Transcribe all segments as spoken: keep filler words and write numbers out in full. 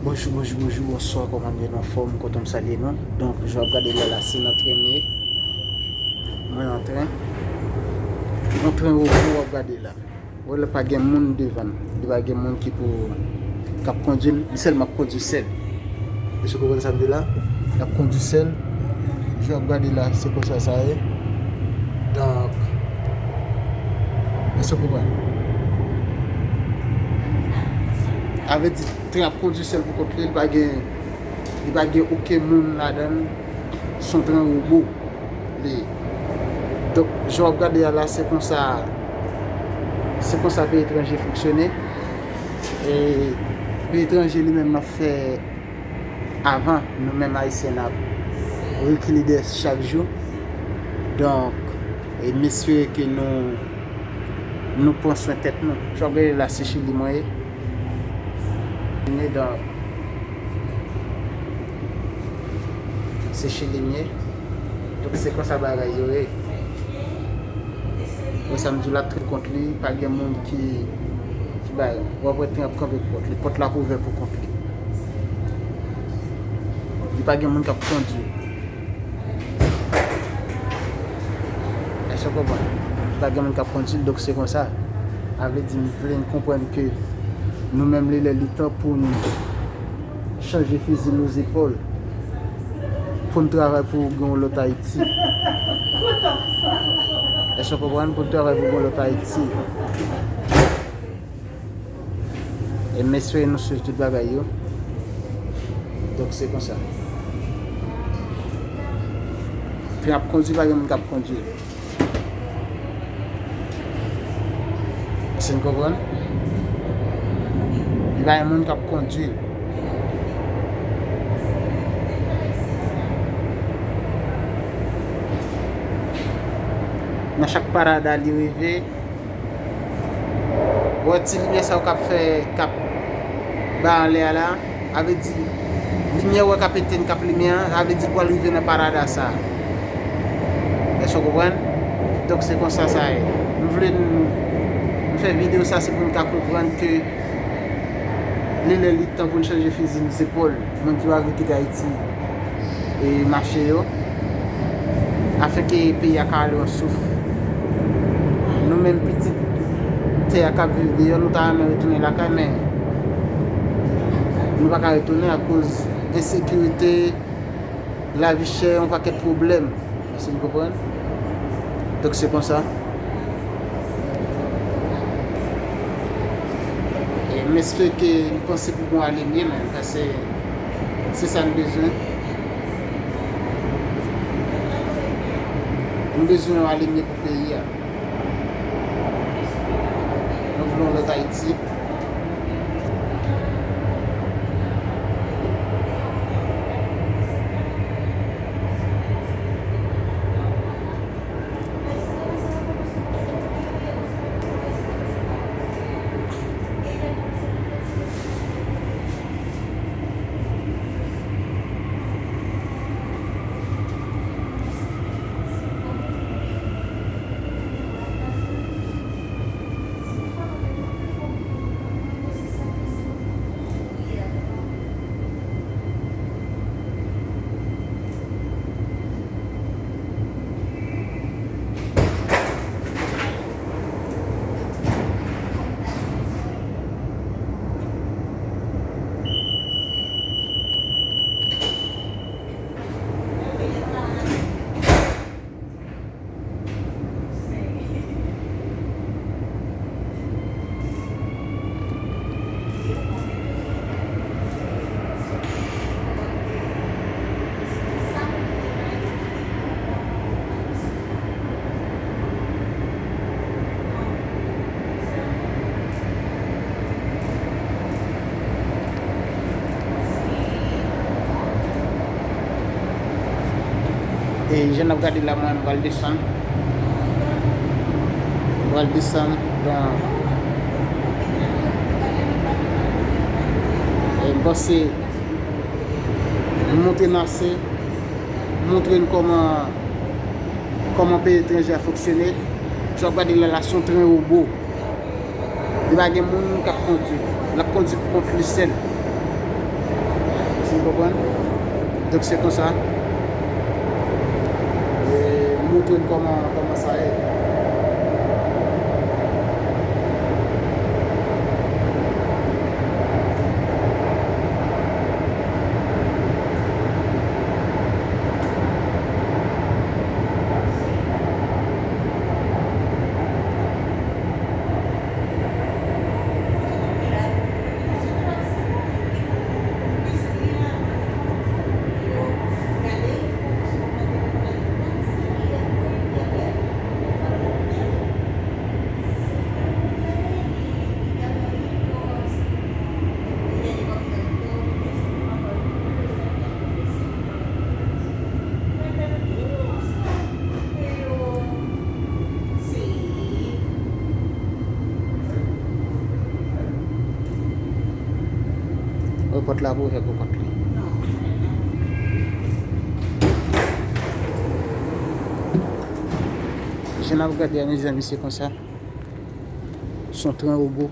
Bonjou, bonjou, bonjou, bonswa, kòman nou ye, nou anfòm, kontan m salye nou. Donk, jan w ap gade lè la, se nan tren m ye. Mwen nan tren. Nan tren wobo w ap gade la. Wè, lè pa gen moun devan l. Li pa gen moun ki pou, k ap kondui l, li sèlman ap kondui sèl. Èske w konprann sa m di la? L ap kondui sèl. Jan w ap gade la, se konsa sa ye. Donk, èske w konprann? Sa vle di, tren ap kondui sèl pou kont li, li pa gen, li pa gen okenn moun ladan l, se yon tren wobo li ye. Donk, jan w ap gade a la, se konsa, se konsa peyi etranje fonksyone. E peyi etranje li menm l ap fè avan nou menm Ayisyen n ap rekile dèyè chak jou. Donk, e m espere ke nou, nou pran swen tèt nou. Jan w ap gade la, se Chili mwen ye. Donk, se Chili m ye. Donk, se konsa bagay yo ye. Wè sa m di w la, tren kont li, pa gen moun ki, ki bay. W ap wè tren ap kanpe pou kont li. Pòt la ap ouvè pou kont li. Li pa gen moun k ap kondui. Èske w konprann? Li pa gen moun k ap kondui l, donk se konsa. Sa vle di, m vle n konprann ke nou menm, li lè li tan pou nou chanje fizi nou zepòl pou n travay pou gen yon lòt Ayiti. Èske w konprann? Pou n travay pou gen yon lòt Ayiti. E m espere nou swiv tout bagay yo. Donk, se konsa. Tren ap kondui, pa gen moun k ap kondui. Èske n konprann? Li pa gen moun k ap kondui. Nan chak parada li rive, wè ti limyè sa yo k ap fè, k ap bay anlè a la. Sa vle di, limyè w wè k ap etenn, k ap limen an, sa vle di l pral rive nan parada sa a. Èske w konprann? Donk, se konsa sa ye. M vle n, m fè videyo sa, se pou n ka konprann ke li lè li tan pou n chanje fizi n zepòl, moun ki pa vle kite Ayiti e mache yo, afenke peyi a ka ale yon souf. Nou menm pitit tè a k ap viv deyò, nou ta renmen retounen lakay, men nou pa ka retounen akoz ensekirite, lavi chè, yon pakèt pwoblèm. Èske n konprann? Donk, se konsa. E m espere ke n panse pou bon ale mye, men, paske se sa n bezwen. Nou bezwen yon ale mye pou peyi a. Nou vle yon lòt Ayiti. E jan n ap gade la, mwen, m pral desann. M pral desann, bon. E m panse, m montre n ase, m montre n kòman, kòman peyi etranje a fonksyone. Jan w ap gade la, la se yon tren wobo. Li pa gen moun k ap kondui. L ap kondui pou kont li sèl. Ou konprann? Donk, se konsa. E, m montre n kòman, kòman sa ye. Wi, pòt la pou ouvè pou kont li. Jan n ap gade a, mezanmi, se konsa. Se yon tren wobo.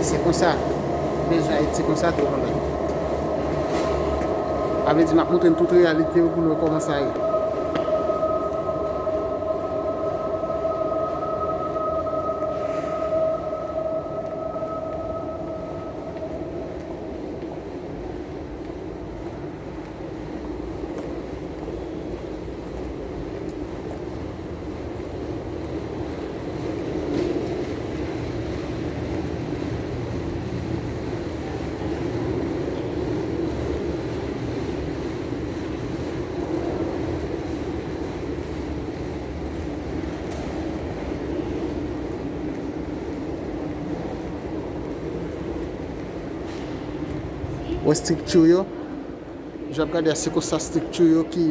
Se konsa. Bezwen Ayiti konsa tou, konpè. Sa vle di, m ap montre n tout reyalite yo pou nou wè kòman sa ye. Wè estrikti yo. Jan w ap gade a, se konsa estrikti yo ki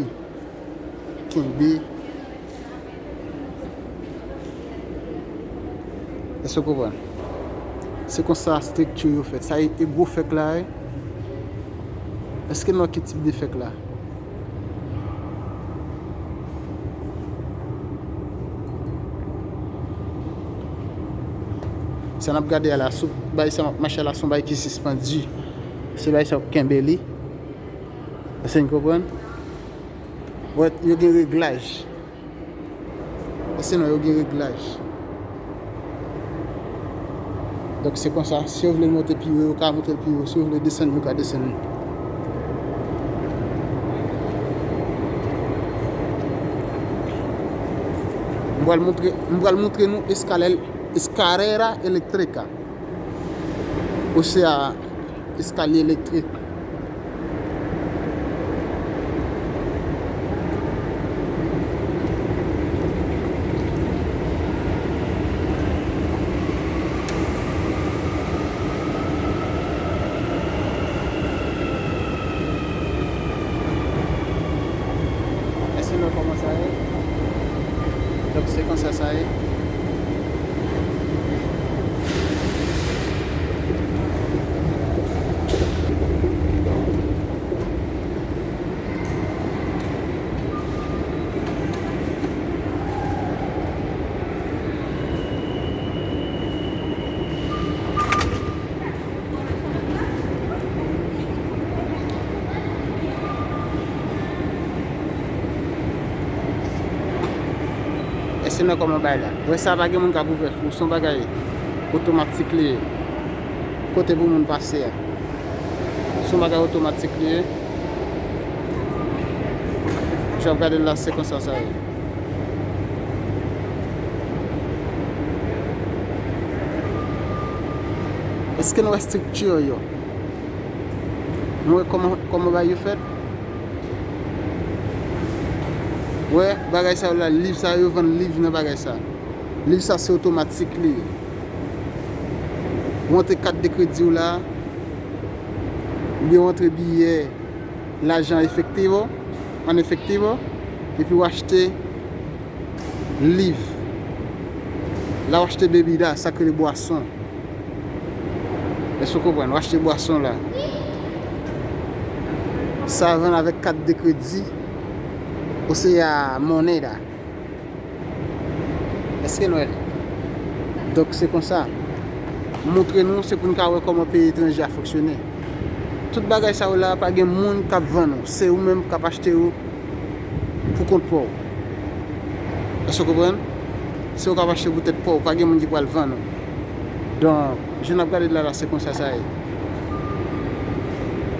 kenbe. Èske w konprann? Se konsa estrikti yo fèt. Sa e, e gwo fèk la, wi. Èske n wè ki tip de fèk la? Sa n ap gade a la, sou bay sa m ap mache a la, se yon bay ki sispandi. Se bay sa k kenbe li. Èske n konprann? Wè, yo gen reglaj. Èske non, yo gen reglaj. Donk, se konsa, si yo vle l monte pi wo, yo ka monte l pi wo. Si yo vle desann, yo ka desann li. M pral montre, m pral montre nou eskalè, escalera eléctrica. Osea, eskalye elektrik. Èske nou wè kòman sa ye? Donk, se konsa sa ye. Èske n wè kòman bagay la? Wè sa, pa gen moun k ap ouvè fou. Se yon bagay otomatik li ye. Kote pou moun pase a. Se yon bagay otomatik li ye. Jan w ap gade l la, se konsa sa ye. Èske n wè estrikti yo? Nou wè kòman, kòman bagay yo fèt? Wè, bagay sa yo la, liv sa yo vann liv nan bagay sa. Liv sa se otomatik li ye. Ou antre kat de kredi w la, oubyen ou antre biyè lajan efektivo, an efektivo, epi w achte liv. La w achte bebida, sa k rele bwason. Èske w konprann? W achte bwason la. Sa vann avèk kat de kredi, osea Moneda. Èske nou wè l? Donk, se konsa. Montre nou, se pou n ka wè kòman peyi etranje a fonksyone. Tout bagay sa yo la, pa gen moun k ap vann ou. Se ou menm k ap achte yo pou kont pa w. Èske w konprann? Se ou k ap achte pou tèt pa w. Pa gen moun ki pral vann ou. Donk, jan n ap gade l la, la, se konsa sa ye.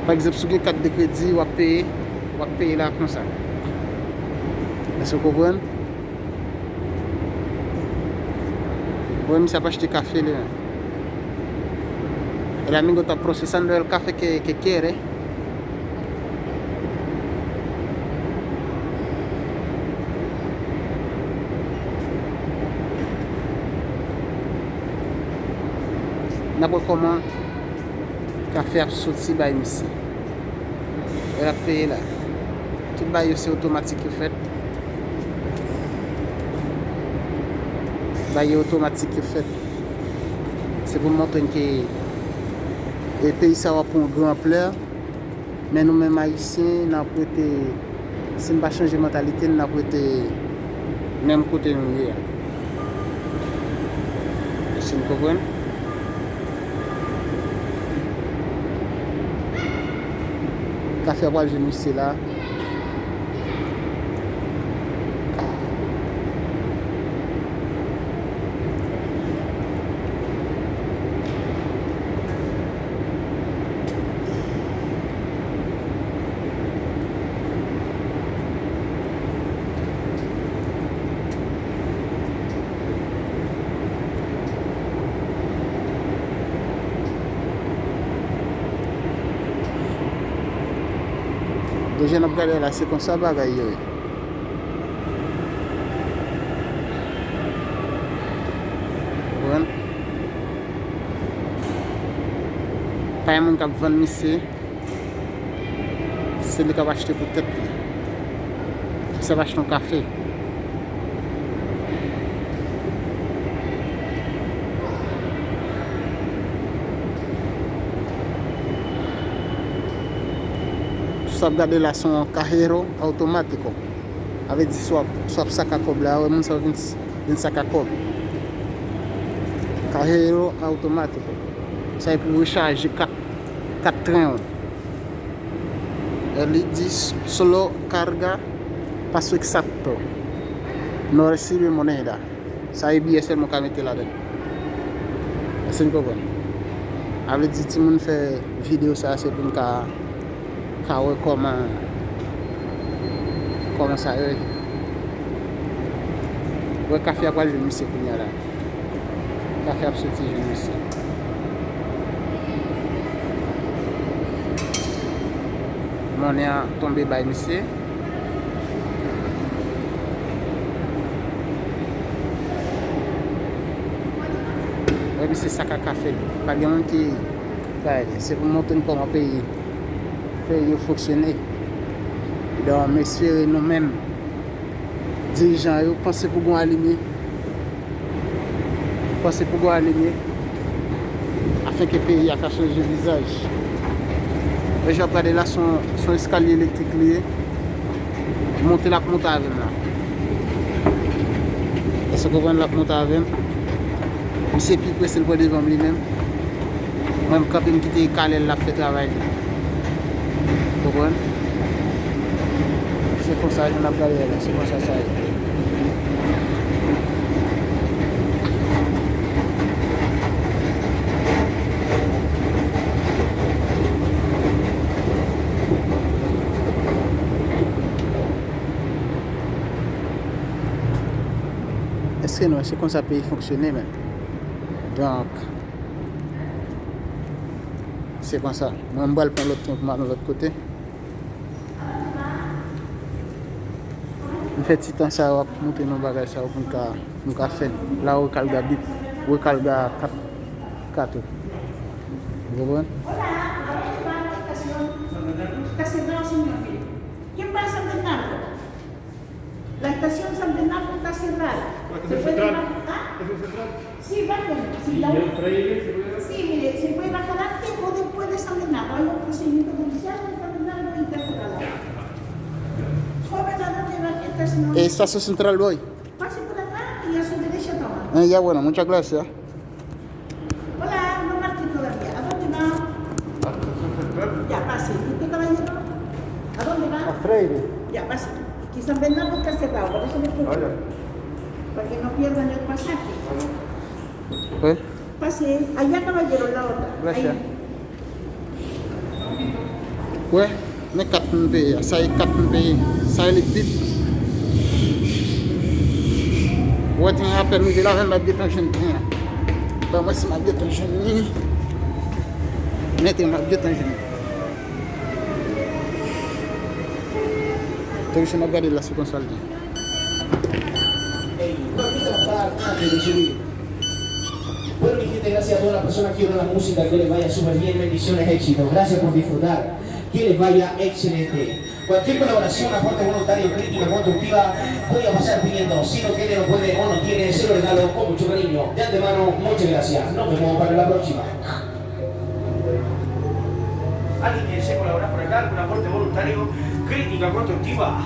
Pa egzanp, si w gen kat de kredi, w ap peye, w ap peye la konsa. Èske w konprann? Bon, misye ap achte kafe li menm. El amigo está procesando el café que, que quiere. N ap wè kòman kafe ap soti bay misye. Lè l ap peye la. Tout bagay yo se otomatik yo fèt. Bagay yo otomatik yo fèt. Se pou montre n ke, e, peyi sa w ap pran yon gran anplè. Men nou menm Ayisyen, n ap rete, si n pa chanje mantalite n, n ap rete menm kote nou ye a. Èske n konprann? Kafe a pral jwenn misye la. Deja n ap gade la, se konsa bagay yo ye. Konprann? Pa gen moun k ap vann misye. Se li k ap achte pou tèt li. Misye ap achte yon kafe. Sa w ap gade la se yon cajero automático. Sa vle di si w ap, si w ap saka kòb la, wè moun sa yo vin, vin saka kòb. Cajero automático. Sa e pou rechaje kat, kat tren w. E li di solo carga paso exacto. No recibe moneda. Sa e biyè sèlman w ka mete ladan l. Èske n konprann? Sa vle di timoun fè videyo sa a, se pou n ka, ka wè kòman, kòman sa yo ye. Wè kafe a pral jwenn misye kounye a la. Kafe ap soti jwenn misye. Monnen an tonbe bay misye. Wè misye saka kafe li. Pa gen moun ki bay li. Se pou montre n kòman peyi, peyi yo fonksyone. Donk, m espere nou menm, dirijan yo, panse pou gon alinye. Panse pou gon alinye. Afin ke peyi a ka chanje vizaj. E jan w ap gade la, se yon, se yon eskalye elektrik li ye. Monte l ap monte avè m la. Èske w konprann? L ap monte avè m. Misye pi prese, l pran devan m li menm. Mwen, m kanpe, m kite kalè l, l ap fè travay li. Konprann? Se konsa, jan n ap gade a la, se konsa sa ye. Èske nou, se konsa peyi fonksyone, men. Donk, se konsa. Mwen, m pral pran lòt tren pou m al yon lòt kote. M fè ti tan sa yo ap montre nou bagay sa yo pou n ka, pou n ka fè. La, rekalga bip, rekalga kat, kato. Konprann? Hola, ¿a dónde va la estación? Está cerrado, señor. ¿Quién va a San Bernardo? La estación San Bernardo está cerrada. ¿Se puede bajar? ¿Ah? Sí, bajen. Sí, la... Sí, mire, se puede bajar antes o después de San Bernardo. Hay un procedimiento judicial en San Bernardo y está cerrada. Joven, ¿a dónde va? ¿Qué estación? Estación Central voy. Pase por acá y a su derecha toma. Eh, ya bueno, muchas gracias. Hola, no marche todavía. ¿A dónde va? Ya, pase. ¿Y usted, caballero? ¿A dónde va? A Freire. Ya, pase. Que San Bernardo está cerrado, por eso le pregunto. Para que no pierdan el pasaje. Wi. Pase, allá, caballero, la otra. Gracias. Ahí. Wè, men kat moun peye a. Sa e kat moun peye. Sa e li bip. Wè, tren apèn rive la, men m ap gentan jwenn tren an. Ban mwen si m ap gentan jwenn li. Men tren m ap gentan jwenn li. Touris yo, n ap gade la sou konsa l ye. Ey, no olvide bajar antes de subir. Bueno, mi gente, gracias a todas las personas que oran la música. Que les vaya súper bien. Bendiciones, éxito. Gracias por disfrutar. Que les vaya excelente. Cualquier colaboración, aporte voluntario, crítica constructiva, voy a pasar pidiendo. Si no tiene, no puede o no tiene, se lo regalo con mucho cariño. De antemano, muchas gracias. Nos vemos para la próxima. Alguien que desee colaborar por acá, algún aporte voluntario, crítica constructiva.